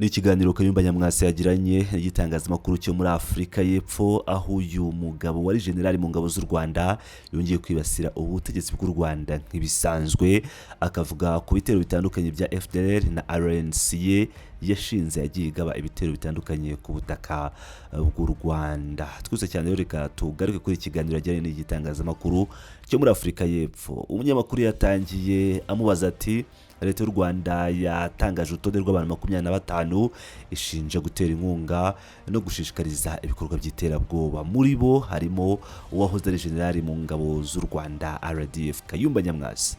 Ni ikiganiro Kayumba Nyamwasa yagiranye n'igitangazamakuru cyo muri Afurika y'Epfo, aho uyu mugabo wari generali mu ngabo z'u Rwanda yongeye kwibasira ubutegetsi bw'u Rwanda nk'ibisanzwe, akavuga ku bitero bitandukanye bya FDLR na RNC ye yashinze yagiye igaba ibitero bitandukanye ku butaka bw'u Rwanda. Twese cyane rero, reka tugaruke kuri iki kiganiro yagiranye n'igitangazamakuru cyo muri Afurika y'Epfo. Umunyamakuru yatangiye amubaza ati: "Leta y'u Rwanda yatangaje urutonde rw'abantu 25 ishinja gutera inkunga no gushishikariza ibikorwa by'iterabwoba. Muri bo harimo uwahoze ari generali mu ngabo z'u Rwanda RDF, Kayumba Nyamwasa,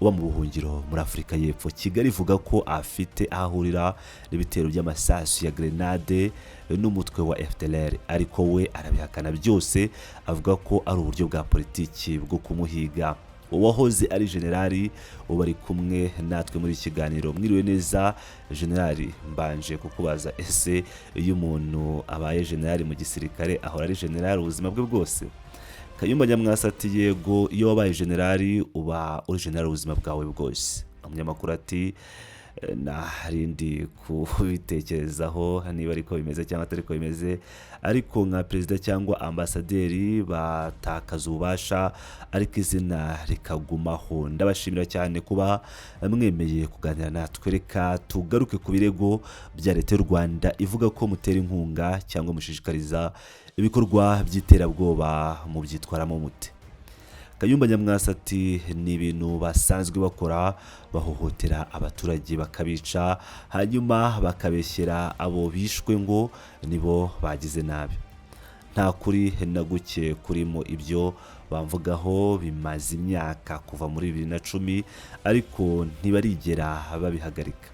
uba mu buhungiro muri Afurika y'Epfo. Kigali ivuga ko afite aho ahurira n'ibitero by'amasasu ya grenade n'umutwe wa FDLR, ariko we arabihakana byose, avuga ko ari uburyo bwa politiki bwo kumuhiga." Uwahoze ari generali ubu ari kumwe natwe muri iki kiganiro. Mwiriwe neza, generali. Mbanje kukubaza: ese iyo umuntu abaye generali mu gisirikare, ahora ari generali ubuzima bwe bwose? Kayumba Nyamwasa ati: "Yego, iyo wabaye generali uba uri generali ubuzima bwawe bwose." Umunyamakuru ati: "Narindi kubitekerezaho niba ariko bimeze cyangwa atari ko bimeze, ariko nka perezida cyangwa ambasaderi batakaza ububasha ariko izina rikagumaho." Ndabashimira cyane kuba mwemeye kuganira natwe. Reka tugaruke ku birego bya Leta y'u Rwanda ivuga ko mutera inkunga cyangwa mushishikariza ibikorwa by'iterabwoba. Mubyitwaramo mute? Kayumba Nyamwasa ati: "Ni ibintu basanzwe bakora, bahohotera abaturage bakabica, hanyuma bakabeshyera abo bishwe ngo nibo bagize nabi. Nta kuri na guke kurimo. Ibyo bamvugaho bimaze imyaka, kuva muri 2010, ariko ntibarigera babihagarika.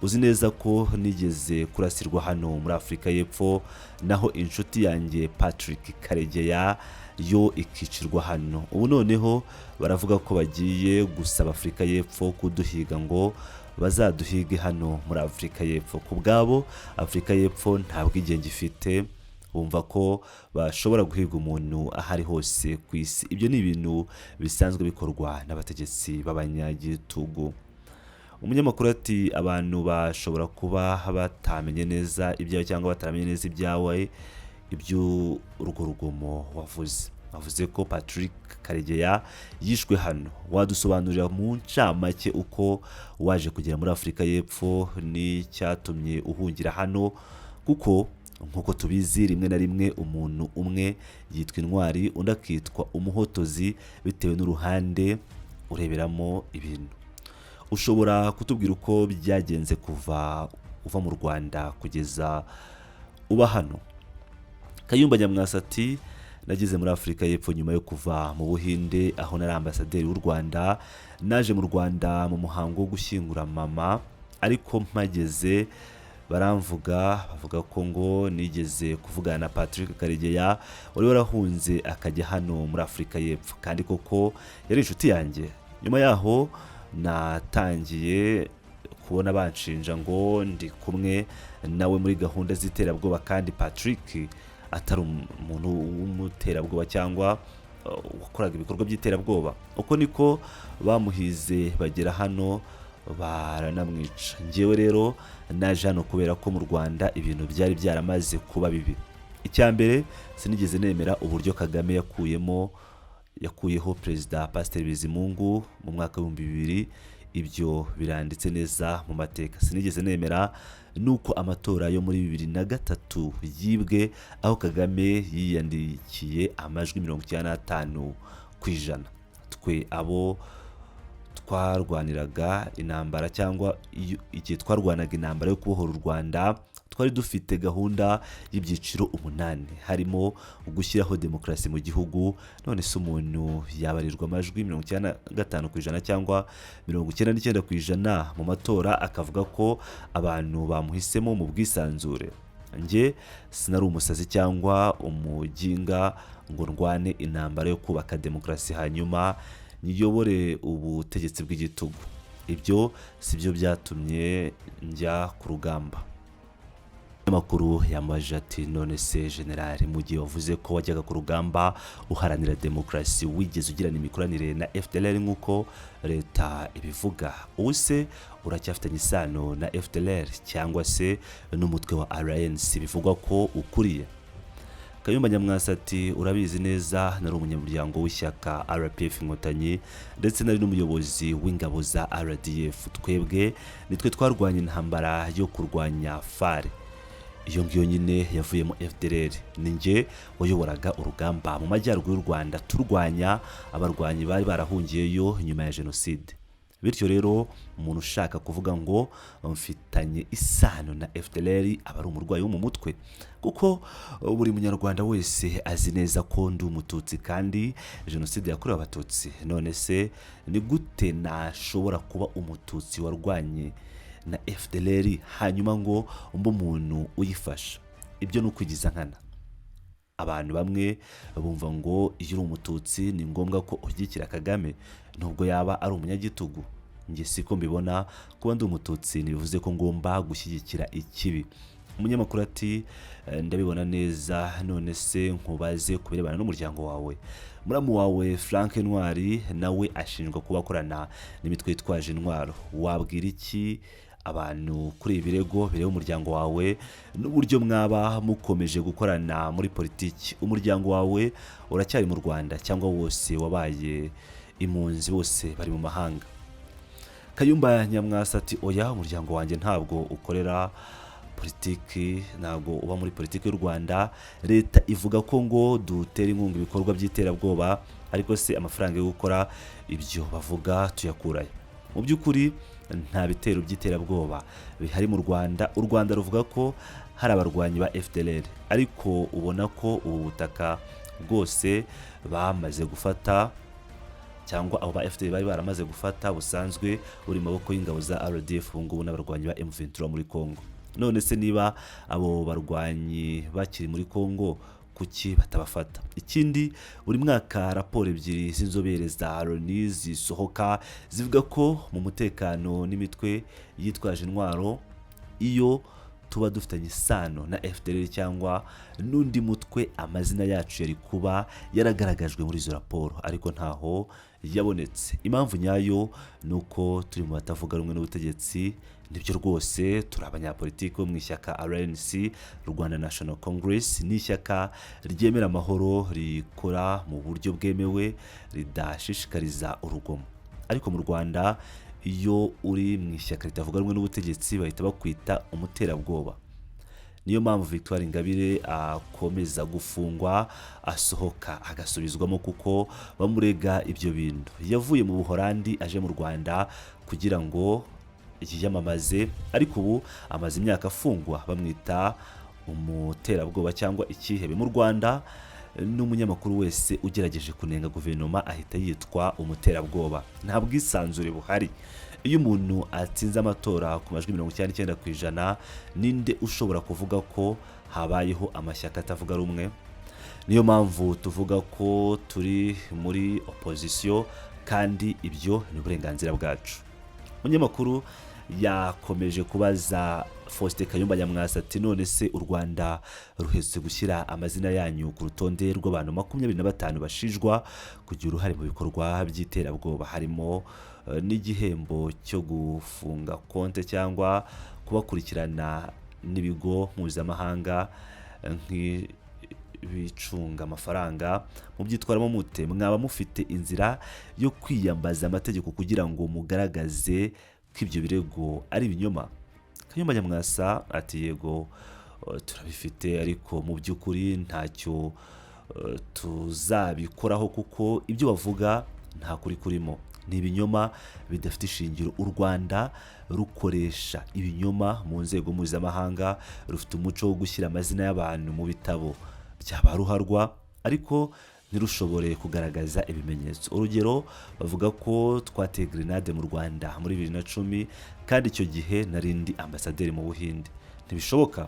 Uzi neza ko nigeze kurasirwa hano muri Afurika y'Epfo, naho inshuti yanjye Patrick Karegeya yo ikicirwa hano. Ubu noneho baravuga ko bagiye gusaba Afurika y'Epfo kuduhiga, ngo bazaduhige hano muri Afurika y'Epfo. Ku bwabo Afurika y'Epfo nta bwigenge ifite, bumva ko bashobora guhiga umuntu aho ari hose ku isi. Ibyo ni ibintu bisanzwe bikorwa n'abategetsi b'abanyagitugu." Umunyamakuru ati: "Abantu bashobora kuba batamenye neza ibyawe cyangwa bataramenye neza ibyawe, iby'urwo rugomo wavuze. Wavuze ko Patrick Karegeya yishwe hano. Wadusobanurira mu ncamake uko waje kugera muri Afurika y'Epfo n'icyatumye uhungira hano? Kuko nk'uko tubizi, rimwe na rimwe umuntu umwe yitwa intwari, undi akitwa umuhotozi, bitewe n'uruhande ureberamo ibintu. Ushobora kutubwira uko byagenze kuva uva mu Rwanda kugeza uba hano?" Kayumba Nyamwasa ati: "Nageze muri Afurika y'Epfo nyuma yo kuva mu Buhinde, aho nari ambasaderi w'u Rwanda. Naje mu Rwanda mu muhango wo gushyingura mama, ariko mpageze baramvuga, bavuga ko ngo nigeze kuvugana na Patrick Karegeya wari warahunze akajya hano muri Afurika y'Epfo, kandi koko yari inshuti yanjye. Nyuma yaho natangiye kubona banshinja ngo ndi kumwe nawe muri gahunda z'iterabwoba, kandi Patrick atari umuntu w'umuterabwoba cyangwa wakoraga ibikorwa by'iterabwoba. Uko niko bamuhize bagera hano baranamwica. Ngewe rero naje hano kubera ko mu Rwanda ibintu byari byaramaze kuba bibi. Icya mbere, sinigeze nemera uburyo Kagame yakuyeho Perezida Pasiteri Bizimungu mu mwaka w'2000. Ibyo biranditse neza mu mateka. Sinigeze nemera nuko amatora yo muri 2003 yibwe, aho Kagame yiyandikiye amajwi 95%. Twe abo twarwaniraga intambara, cyangwa igihe twarwanaga intambara yo kubohora u Rwanda, twari dufite gahunda y'ibyiciro 8, harimo gushyiraho demokarasi mu gihugu. None se umuntu yabarirwa amajwi 95% cyangwa 99% mu matora, akavuga ko abantu bamuhisemo mu bwisanzure? Njye sinari umusazi cyangwa umuginga ngo ndwane intambara yo kubaka demokarasi hanyuma nyiyobore ubutegetsi bw'igitugu. Ibyo si byo byatumye njya ku rugamba." Umunyamakuru yamubajije ati: "None se generali, mu gihe wavuze ko wajyaga ku rugamba uharanira demokarasi, wigeze ugirana imikoranire na FDLR nk'uko leta ibivuga? Ubu se uracyafitanye isano na FDLR cyangwa se n'umutwe wa RNC bivugwa ko ukuriye?" Kayumba Nyamwasa ati: "Urabizi neza, nari umunyamuryango w'ishyaka RPF Inkotanyi, ndetse nari n'umuyobozi w'ingabo za RDF. Twebwe nitwe twarwanya intambara yo kurwanya FAR, iyo ngiyo nyine yavuyemo FDLR. Ni njye wayoboraga urugamba mu majyaruguru y'u Rwanda, turwanya abarwanyi bari barahungiyeyo nyuma ya jenoside. Bityo rero, umuntu ushaka kuvuga ngo mfitanye isano na FDLR aba ari umurwayi wo mu mutwe, kuko buri munyarwanda wese azi neza ko ndi Umututsi kandi jenoside yakorewe Abatutsi. None se ni gute nashobora kuba Umututsi warwanye na FDLR, hanyuma ngo mbe umuntu uyifasha? Ibyo ni ukwigiza nkana. Abantu bamwe bumva ngo iyo uri Umututsi ni ngombwa ko ushyigikira Kagame nubwo yaba ari umunyagitugu. Njye siko mbibona. Kuba ndi Umututsi ntibivuze ko ngomba gushyigikira ikibi." Umunyamakuru ati: "Ndabibona neza. None se nkubaze ku birebana n'umuryango wawe. Muramu wawe Frank Ntwari nawe ashinjwa kuba akorana n'imitwe yitwaje intwaro. Wabwira iki abantu kuri ibi birego bireba umuryango wawe n'uburyo mwaba mukomeje gukorana muri politiki? Umuryango wawe uracyari mu Rwanda cyangwa wose wabaye impunzi, bose bari mu mahanga?" Kayumba Nyamwasa ati: "Oya, umuryango wanjye ntabwo ukorera politiki, ntabwo uba muri politiki y'u Rwanda. Leta ivuga ko ngo dutera inkunga ibikorwa by'iterabwoba, ariko se amafaranga yo gukora ibyo bavuga tuyakurayo? Mu by'ukuri nta bitero by'iterabwoba bihari mu Rwanda. U Rwanda ruvuga ko hari abarwanyi ba FDLR, ariko ubona ko ubu butaka bwose bamaze gufata, cyangwa abo ba FDLR bari baramaze gufata, busanzwe buri mu maboko y'ingabo za RDF ubu ngubu n'abarwanyi ba M23 muri Congo. None se niba abo barwanyi bakiri muri Congo, kuki batabafata? Ikindi, buri mwaka raporo ebyiri z'inzobere za Loni zisohoka zivuga ko mu mutekano n'imitwe yitwaje intwaro. Iyo tuba dufitanye isano na FDLR cyangwa n'undi mutwe, amazina yacu yari kuba yaragaragajwe muri izo raporo, ariko ntaho yabonetse. Impamvu nyayo ni uko turi mu batavuga rumwe n'ubutegetsi. Nibyo rwose, turi abanyapolitiki bo mu ishyaka RNC, Rwanda National Congress. Ni ishyaka ryemera amahoro, rikora mu buryo bwemewe, ridashishikariza urugomo. Ariko mu Rwanda, iyo uri mu ishyaka ritavuga rumwe n'ubutegetsi, bahita bakwita umuterabwoba. Niyo mpamvu Victoire Ingabire akomeza gufungwa, asohoka agasubizwamo, kuko bamurega ibyo bintu. Yavuye mu Buholandi aje mu Rwanda kugira ngo yiyamamaze, ariko ubu amaze imyaka afungwa, bamwita umuterabwoba cyangwa icyihebe. Mu Rwanda, n'umunyamakuru wese ugerageje kunenga guverinoma ahita yitwa umuterabwoba. Nta bwisanzure buhari. Iyo umuntu atsinze amatora ku majwi 99%, ninde ushobora kuvuga ko habayeho amashyaka atavuga rumwe? Niyo mpamvu tuvuga ko turi muri opozisiyo, kandi ibyo ni uburenganzira bwacu." Umunyamakuru yakomeje kubaza Faustin Kayumba Nyamwasa ati: "None se u Rwanda ruherutse gushyira amazina yanyu ku rutonde rw'abantu 25 bashinjwa kugira uruhare mu bikorwa by'iterabwoba, harimo n'igihembo cyo gufunga konte cyangwa kubakurikirana n'ibigo mpuzamahanga nk'ibicunga amafaranga. Mubyitwaramo mute? Mwaba mufite inzira yo kwiyambaza amategeko kugira ngo mugaragaze ko ibyo birego ari ibinyoma?" Kayumba Nyamwasa ati: "Yego, turabifite, ariko mu by'ukuri ntacyo tuzabikoraho, kuko ibyo bavuga nta kuri kurimo, ni ibinyoma bidafite ishingiro. U Rwanda rukoresha ibinyoma mu nzego mpuzamahanga, rufite umuco wo gushyira amazina y'abantu mu bitabo bya ba ruharwa, ariko ntirushobore kugaragaza ibimenyetso. Urugero, bavuga ko twateye grenade mu Rwanda muri 2010, kandi icyo gihe nari ndi ambasaderi mu Buhinde. Ntibishoboka.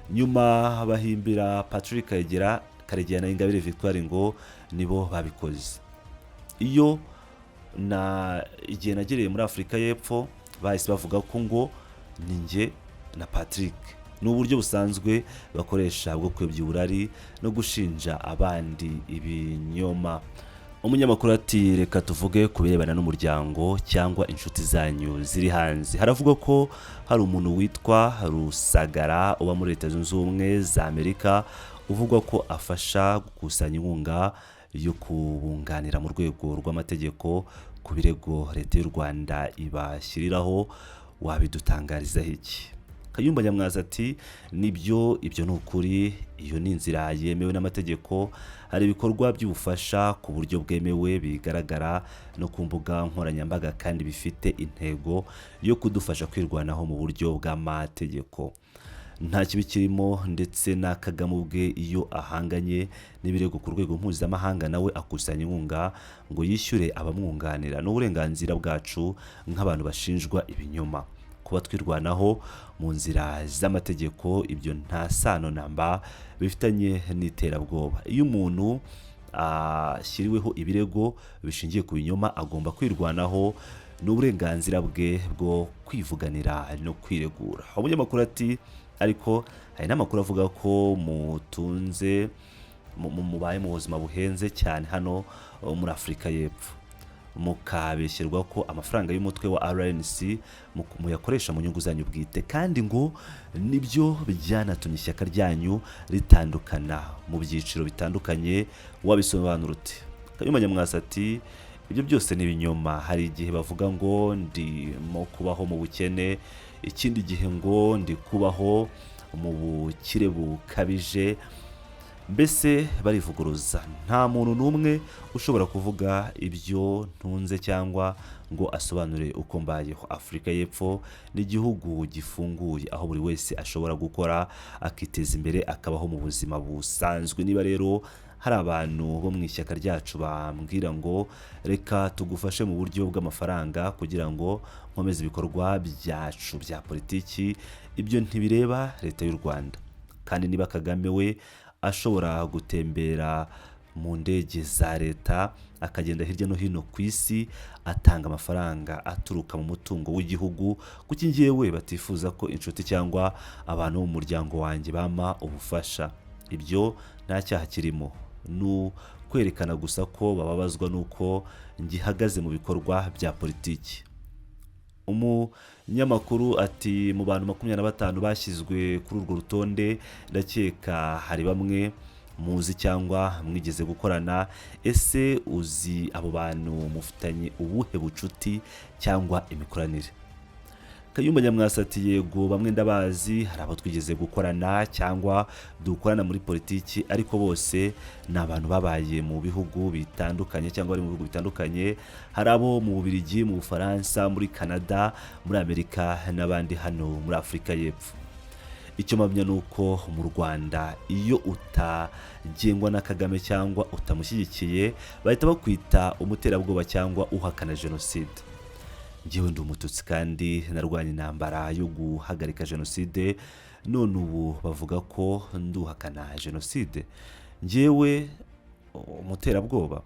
Nyuma bahimbira Patrick Karegeya Karegeya na Ingabire Victoire ngo nibo babikoze. Iyo na igihe nagereye muri Afurika y'Epfo, bahise bavuga ko ngo ni njye na Patrick." Ni uburyo busanzwe bakoresha bwo kuyobya uburari no gushinja abandi ibinyoma. Umunyamakuru ati: "Reka tuvuge ku birebana n'umuryango cyangwa inshuti zanyu ziri hanze. Haravugwa ko hari umuntu witwa Rusagara uba muri Leta Zunze Ubumwe za Amerika, uvugwa ko afasha gukusanya inkunga yo kubunganira mu rwego rw'amategeko ku birego Leta y'u Rwanda ibashyiriraho. Wabidutangarizaho iki?" Kayumba Nyamwasa ati: "Nibyo, ibyo ni ukuri. Iyo ni inzira yemewe n'amategeko. Hari ibikorwa by'ubufasha ku buryo bwemewe, bigaragara no ku mbuga nkoranyambaga, kandi bifite intego yo kudufasha kwirwanaho mu buryo bw'amategeko. Nta kibi kirimo. Ndetse na Kagame ubwe, iyo ahanganye n'ibirego ku rwego mpuzamahanga, nawe akusanya inkunga ngo yishyure abamwunganira. Ni uburenganzira bwacu nk'abantu bashinjwa ibinyoma kuba twirwanaho mu nzira z'amategeko. Ibyo nta sano namba bifitanye n'iterabwoba. Iyo umuntu ashyiriweho ibirego bishingiye ku binyoma, agomba kwirwanaho. Ni uburenganzira bwe bwo kwivuganira no kwiregura." Umunyamakuru ati: "Ariko hari n'amakuru avuga ko mutunze, mubaye mu buzima buhenze cyane hano muri Afurika y'Epfo, mukabeshyerwa ko amafaranga y'umutwe wa RNC muyakoresha mu nyungu zanyu bwite, kandi ngo nibyo byanatumye ishyaka ryanyu ritandukana mu byiciro bitandukanye. Wabisobanura ute?" Kayumba Nyamwasa ati: "Ibyo byose ni ibinyoma. Hari igihe bavuga ngo ndimo kubaho mu bukene, ikindi gihe ngo ndi kubaho mu bukire bukabije. Mbese barivuguruza. Nta muntu n'umwe ushobora kuvuga ibyo ntunze cyangwa ngo asobanure uko mbayeho. Afurika y'Epfo ni igihugu gifunguye, aho buri wese ashobora gukora akiteza imbere, akabaho mu buzima busanzwe. Niba rero hari abantu bo mu ishyaka ryacu bambwira ngo reka tugufashe mu buryo bw'amafaranga kugira ngo nkomeze ibikorwa byacu bya politiki, ibyo ntibireba Leta y'u Rwanda. Kandi niba Kagame we ashobora gutembera mu ndege za leta, akagenda hirya no hino ku isi atanga amafaranga aturuka mu mutungo w'igihugu, kuki njyewe batifuza ko inshuti cyangwa abantu bo mu muryango wanjye bampa ubufasha? Ibyo nta cyaha kirimo, ni ukwerekana gusa ko bababazwa n'uko ngihagaze mu bikorwa bya politiki." Umunyamakuru ati: "Mu bantu 25 bashyizwe kuri urwo rutonde, ndakeka hari bamwe muzi cyangwa mwigeze gukorana. Ese uzi abo bantu? Mufitanye ubuhe bucuti cyangwa imikoranire?" Kayumba Nyamwasa ati: "Yego, bamwe ndabazi. Hari abo twigeze gukorana cyangwa dukorana muri politiki, ariko bose ni abantu babaye mu bihugu bitandukanye cyangwa bari mu bihugu bitandukanye. Hari abo mu Bubiligi, mu Bufaransa, muri Canada, muri Amerika n'abandi hano muri Afurika y'Epfo. Icyo mpamya ni uko mu Rwanda, iyo utagengwa na Kagame cyangwa utamushyigikiye, bahita bakwita umuterabwoba cyangwa uhakana jenoside. Njyewe ndi Umututsi kandi narwanye intambara yo guhagarika jenoside, none ubu bavuga ko nduhakana jenoside, njyewe umuterabwoba,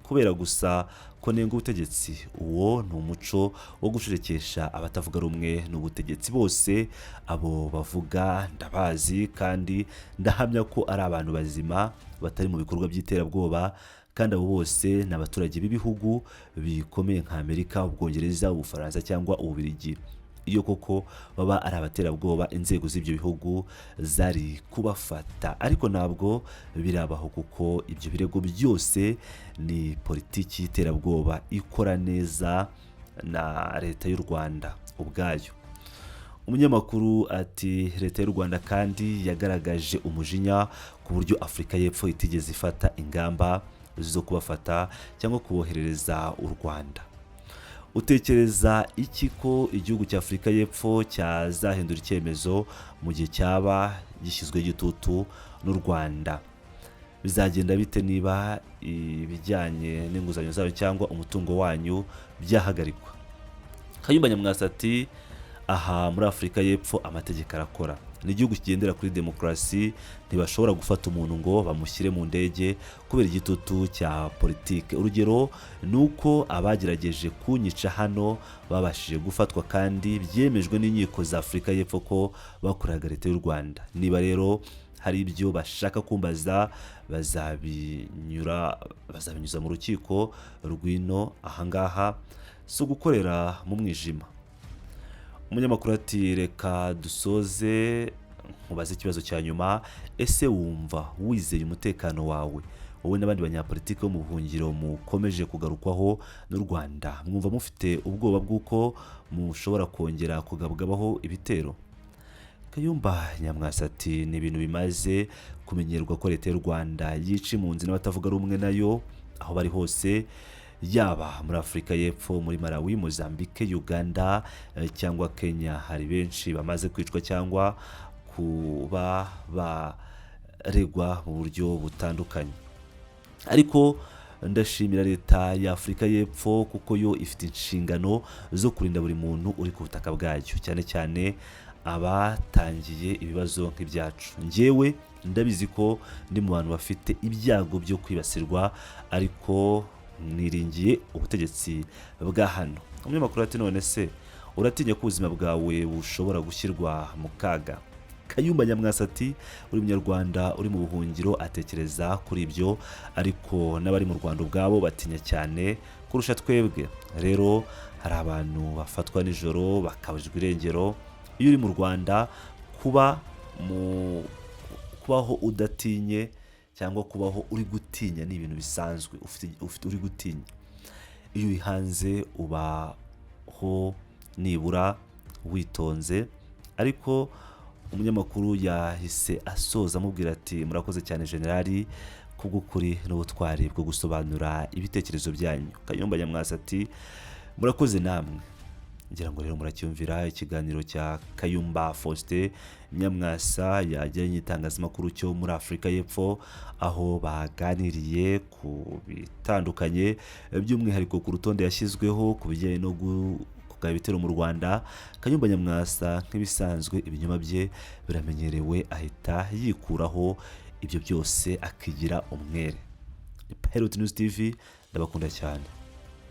kubera gusa ko nenga ubutegetsi. Uwo ni umuco wo gucecekesha abatavuga rumwe n'ubutegetsi. Bose abo bavuga ndabazi, kandi ndahamya ko ari abantu bazima batari mu bikorwa by'iterabwoba. Kandi abo bose ni abaturage b'ibihugu bikomeye nka Amerika, Ubwongereza, Ubufaransa cyangwa Ububiligi. Iyo koko baba ari abaterabwoba, inzego z'ibyo bihugu zari kubafata, ariko ntabwo birabaho, kuko ibyo birego byose ni politiki y'iterabwoba ikora neza na Leta y'u Rwanda ubwayo." Umunyamakuru ati: "Leta y'u Rwanda kandi yagaragaje umujinya ku buryo Afurika y'Epfo itigeze ifata ingamba zo kubafata cyangwa kuboherereza u Rwanda. Utekereza iki ko igihugu cya Afurika y'Epfo cyazahindura icyemezo mu gihe cyaba gishyizweho igitutu n'u Rwanda? Bizagenda bite niba ibijyanye n'inguzanyo zayo cyangwa umutungo wanyu byahagarikwa?" Kayumba Nyamwasa ati: Aha muri Afurika y'Epfo amategeko arakora, ni igihugu kigendera kuri demokarasi, ntibashobora gufata umuntu ngo bamushyire mu ndege kubera igitutu cya politike. Urugero ni uko abagerageje kunyica hano babashije gufatwa kandi byemejwe n'inkiko za Afurika y'Epfo ko bakoreraga leta y'u Rwanda. Niba rero hari ibyo bashaka kumbaza bazabinyuza mu rukiko rw'ino ahangaha, si ugukorera mu mwijima. Umunyamakuru ati: "Reka dusoze nkubaze ikibazo cya nyuma. Ese wumva wizeye umutekano wawe, wowe n'abandi banyapolitiki bo mu buhungiro mukomeje kugarukwaho n'u Rwanda? Mwumva mufite ubwoba bw'uko mushobora kongera kugabwaho ibitero?" Kayumba Nyamwasa ati: "Ni ibintu bimaze kumenyerwa ko leta y'u Rwanda yica impunzi n'abatavuga rumwe nayo aho bari hose, yaba muri Afurika y'Epfo, muri Malawi, Mozambique, Uganda cyangwa Kenya. Hari benshi bamaze kwicwa cyangwa kuba baregwa mu buryo butandukanye, ariko ndashimira leta ya Afurika y'Epfo kuko yo ifite inshingano zo kurinda buri muntu uri ku butaka bwayo, cyane cyane abatangiye ibibazo nk'ibyacu. Njyewe ndabizi ko ndi mu bantu bafite ibyago byo kwibasirwa, ariko niringiye ubutegetsi bwa hano." Umunyamakuru ati: "None se uratinya ko ubuzima bwawe bushobora gushyirwa mu kaga?" Kayumba Nyamwasa ati: "Buri munyarwanda uri mu buhungiro atekereza kuri ibyo, ariko n'abari mu Rwanda ubwabo batinya cyane kurusha twebwe. Rero hari abantu bafatwa nijoro bakabujijwe irengero. Iyo uri mu Rwanda, kuba mu kubaho udatinye cyangwa kubaho uri gutinya ni ibintu bisanzwe. Ufite uri gutinya. Iyo uri hanze ubaho nibura witonze." Ariko umunyamakuru yahise asoza amubwira ati: "Murakoze cyane generali kubw'ukuri n'ubutwari bwo gusobanura ibitekerezo byanyu." Kayumba Nyamwasa ati: "Murakoze namwe." Ngira ngo rero muracyumvira ikiganiro cya Kayumba Faustin Nyamwasa yagiranye itangazamakuru cyo muri Afurika y'Epfo, aho baganiriye ku bitandukanye, by'umwihariko ku rutonde yashyizweho ku bijyanye no kugaba ibitero mu Rwanda. Kayumba Nyamwasa nk'ibisanzwe ibinyoma bye biramenyerewe, ahita yikuraho ibyo byose akigira umwere. Pilot News TV, ndabakunda cyane.